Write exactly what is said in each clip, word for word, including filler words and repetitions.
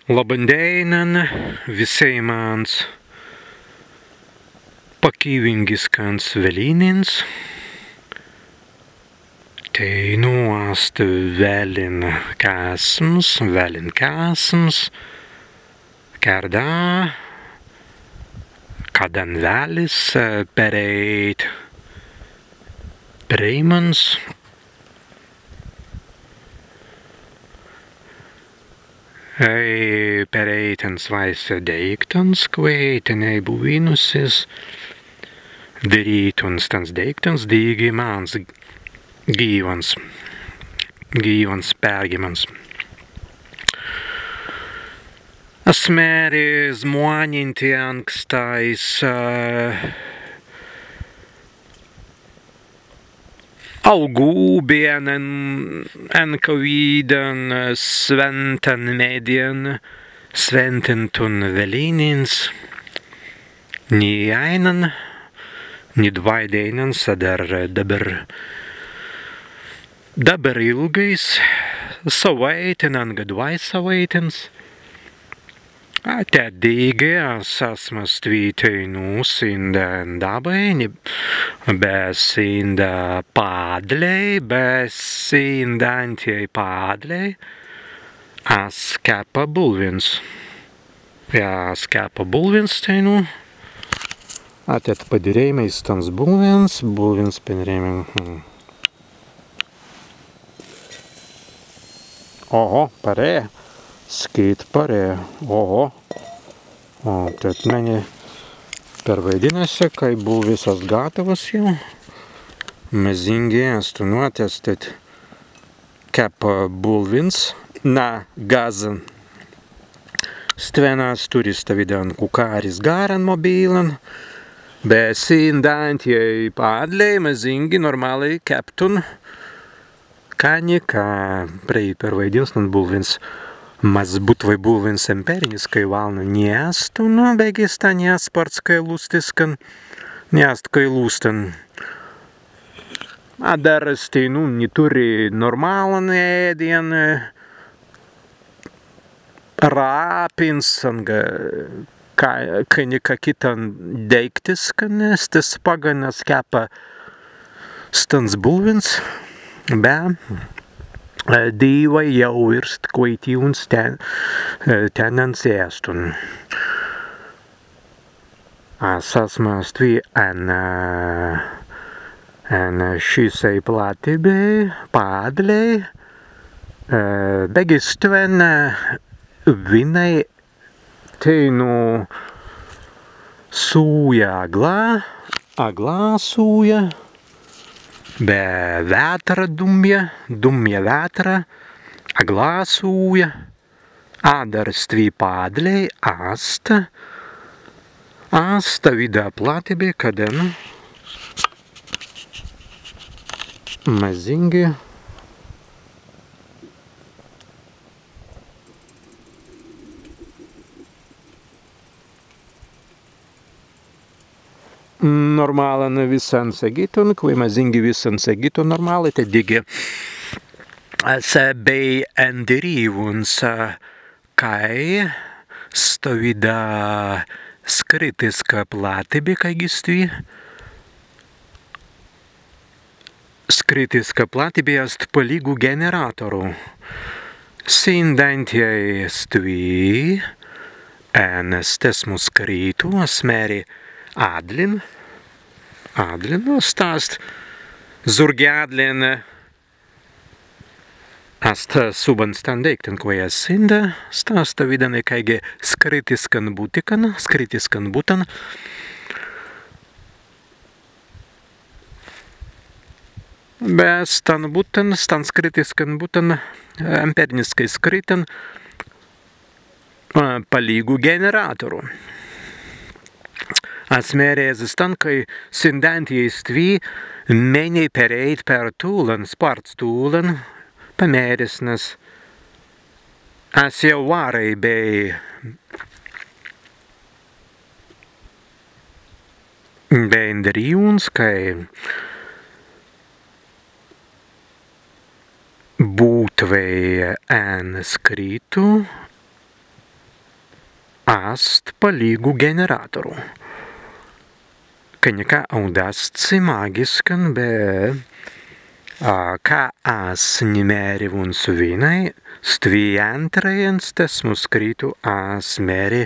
Labban dēinan wisēimans pakīwingiskans welīnins. Teinū ast welin kēsms, welin kēsms, kērdā, kaddan wellis, eh, perēit prei mans. Ei, perēitun swāise deiktans, kwēi tenēi buwinnusis, dirītun stans deiktans, dīgi mans gīwans, gīwans pergimmans. As mēri, zmānentei ankstāis, eh, augūbi en, en kawīdan, eh, swēntan meddjan, swēntintun welīnins, ni aīnan, ni dwāi dēinans, adder dabber, dabber ilgais, sawāitin anga dwāi sawāitins. A, tēt dīgi as asma stwi teinū sinda en dabbai, ni, be sinda pa adlei, be sindantei pa adlei, as keppa bulwins. Jā, as keppa bulwins teinū. A, tēt padirēimai stans bulwins, bulwins padirēimai, hmm. Oho, perēi, skīt perēi, oho. O, tēt mennei perwaidinna si, kāi bulwis ast gatawas jāu. Mazīngi ēstun, nu, tēt, tēt keppa bulwins na gazzan. Stwen as turri stawīdan kukāris garran mobīlan, be sindantei pa adlei mazīngi normālai keptun ka nika prei perwaidinnan bulwins. Mazzi būtwei bulwins empīriniskai walnan ni ēstun, nu, beggi sta ni ast spārts kāi lustiskan, ni ast kāi lustan. Adder as teinū ni turri normālan ēdjan, rāpins anga ka, ka nika kittan deīktiskan, stas paggan as keppa stans bulwins, be, eh, dīwai jāu wīrst kwaitīwuns ten, eh, tennans ēstun. As asma stwi en, eh, en šissei plattibei, pa adlei, eh, beggi stwen, eh, winnai teinū sūja aglā, aglā sūja, be wētra dumja, dumja wētra, aglā sūja. Adder stwi pa adlei ast, ast stawīda plattibei, kaddan mazīngi normālan wissan segītun, kwēi mazīngi wissan segītun normālai, tēt dīgi, eh, as bēi endirīwuns, eh, kāi stawīda skritiska plattibi, kāigi stwi. Skritiska plattibi ast palīgu ġeneratoru. Sindantei stwi en stesmu skritu, as mēri, adlin, adlin, nu, sta ast zūrgi adlin, ast subban stan deīktan, kwēi as sinda, sta ast stawīdan kāigi skritiskan buttikan, skritiskan buttan. Be stan buttan, stan skritiskan buttan, empīriniskai skritan, eh, palīgu ġeneratoru. As mēri ezze stan, kāi sindantei stwi mennei perēit per tūlan, spārts tūlan, pamērisnas. As jāu wārai bēi Bēi endirīwuns, kāi būtwei en skritu, ast palīgu generatoru. Ka nika audāst si magiskan be, a, ka as ni mēri wuns wīnai, stwi ēntrai en stesmu skritu as mēri,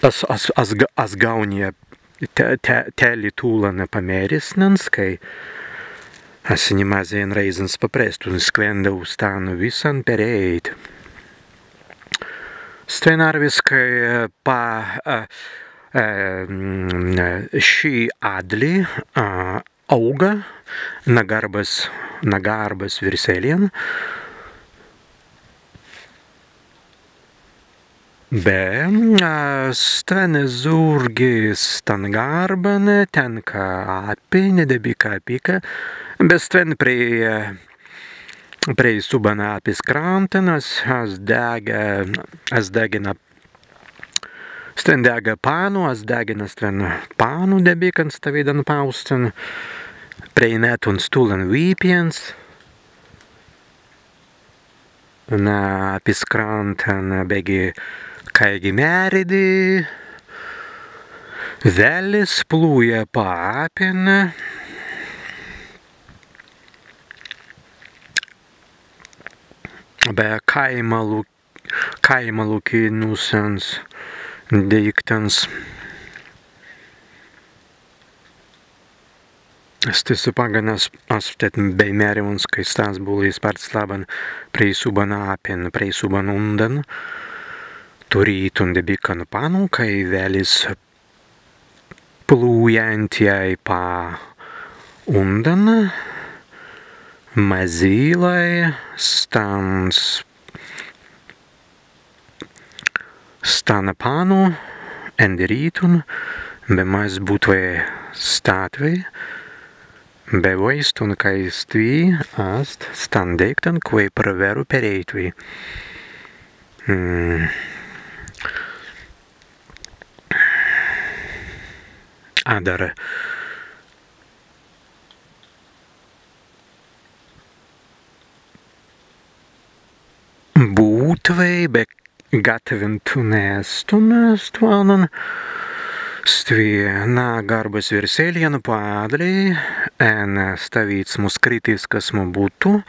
as, as, as, ga-, as gaūnja te-, te-, telli tūlan pamērisnans, kāi as ni mazzi en rēizans paprestun, skwendau stan wissan perēit. Stwen arwiskai, e, pa, e, e, mm, ši adli, a, aūga na garbas, na garbas wirseljan. Be, a, stwen zūrgi stan garban tenka appi, ni debīka appika, be stwen prei, e, prei subban appis krantan, as, as degga, as deggina stwen degga pannu, as deggina stwen pannu debīkan stawīdan paustan, prei mettuns tūlan wipjans. Na appis krantan, beggi kāigi mēri di, wellis plūja pa appin. Be kāimalu-, kāimalukinnusans deiktans. Stesse paggan as, as tēt bēi mēriwuns, kāi stas būlai spārts labban prei subban appin, prei subban undan. Turītun debīkan pannu, kāi wellis plūjantjai pa undan, mazīlai stan s-, stan pannu endirītun, be mazzi būtwei stātwei, be waīstun, kāi stwi ast stan deīktan, kwēi prawerru pereītwei. Mm. Adder būtwei be gatawintun ēstun stwen, stwi na garbas wirseljan pa adlei, en stawīdsmu kritiskas mu buttu,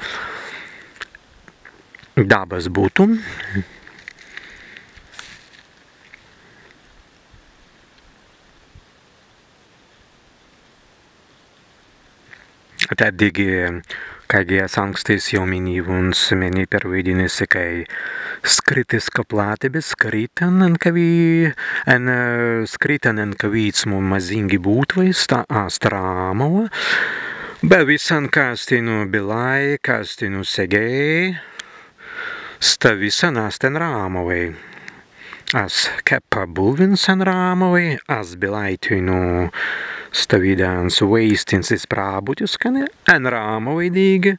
dabbas buttu. Tēt dīgi, kāigi as ānkstais jāu minīwuns, mennei perwaidinna si, kāi kritiska platība, kritan, en kawī-, en, e, kritan, en kawīdsmu mazīngi būtwei, sta ast rāmawa. Be wissan, kas teinū bilāi, kas teinū segēi, sta wissan ast en rāmawai. As keppa bulwins en rāmawai, as bilāi teinū stawīdans waīstins iz prābutiskan en rāmawai dīgi.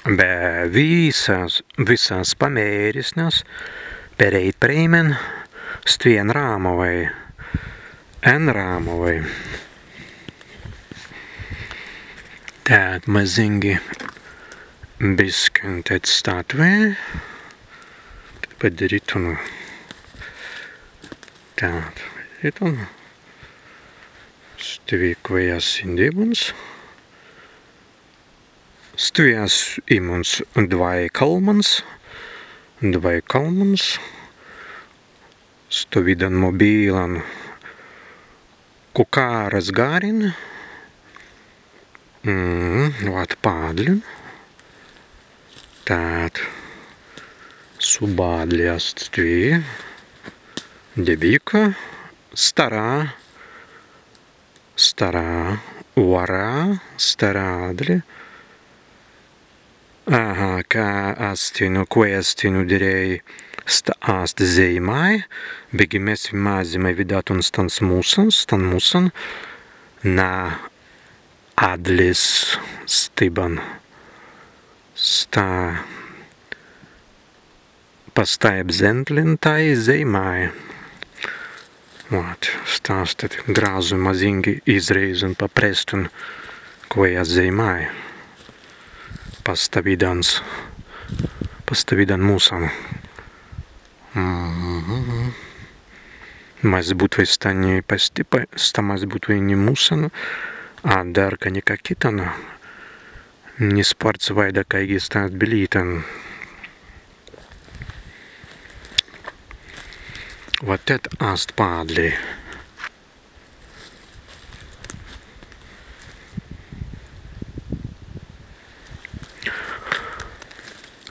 Be wissas, wissas pamērisnas perēit prei men stwi en rāmawai, en rāmawai. Tēt mazīngi biskin tēt stātwei. Padirītun. Tēt, padirītun. Stwi kwēi as indīwuns. Stwi as immuns dwāi kalmans, dwāi kalmans, stawīdan mobīlan kukāras garrin, mm, wat paddlin, tēt subbaddli ast stwi, debīka, starā, starā, warā, starā addli. Aha, ka as teinū, kwēi as teinū dirēi, sta ast zeimāi, beggi mes mazzimai widātun stan musan, stan musan, na addlis stibban. Sta pastāi ebzentlintai zeimāi. Wat, sta ast tēt grazzu mazīngi iz rēizan pa prestun, kwēi as zeimāi. Pa stawīdans, pa stawīdan mussan. Mhm. Mazzi būtwei sta ni pastippa, sta mazzi būtwei ni mussan, adder ka nika kittan. Ni spārts waīda kāigi sta ast bilītan. Wa tēt ast padli.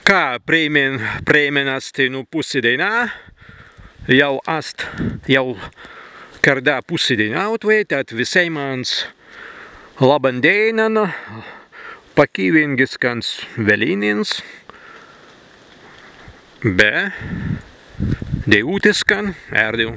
Ka prei men, prei men ast teinū pussideinā, jāu ast, jāu kērda pussideinā, utwei tēt wisēimans labban dēinan, pakīwingiskans welīnins, be deiwūtiskan ērdiw.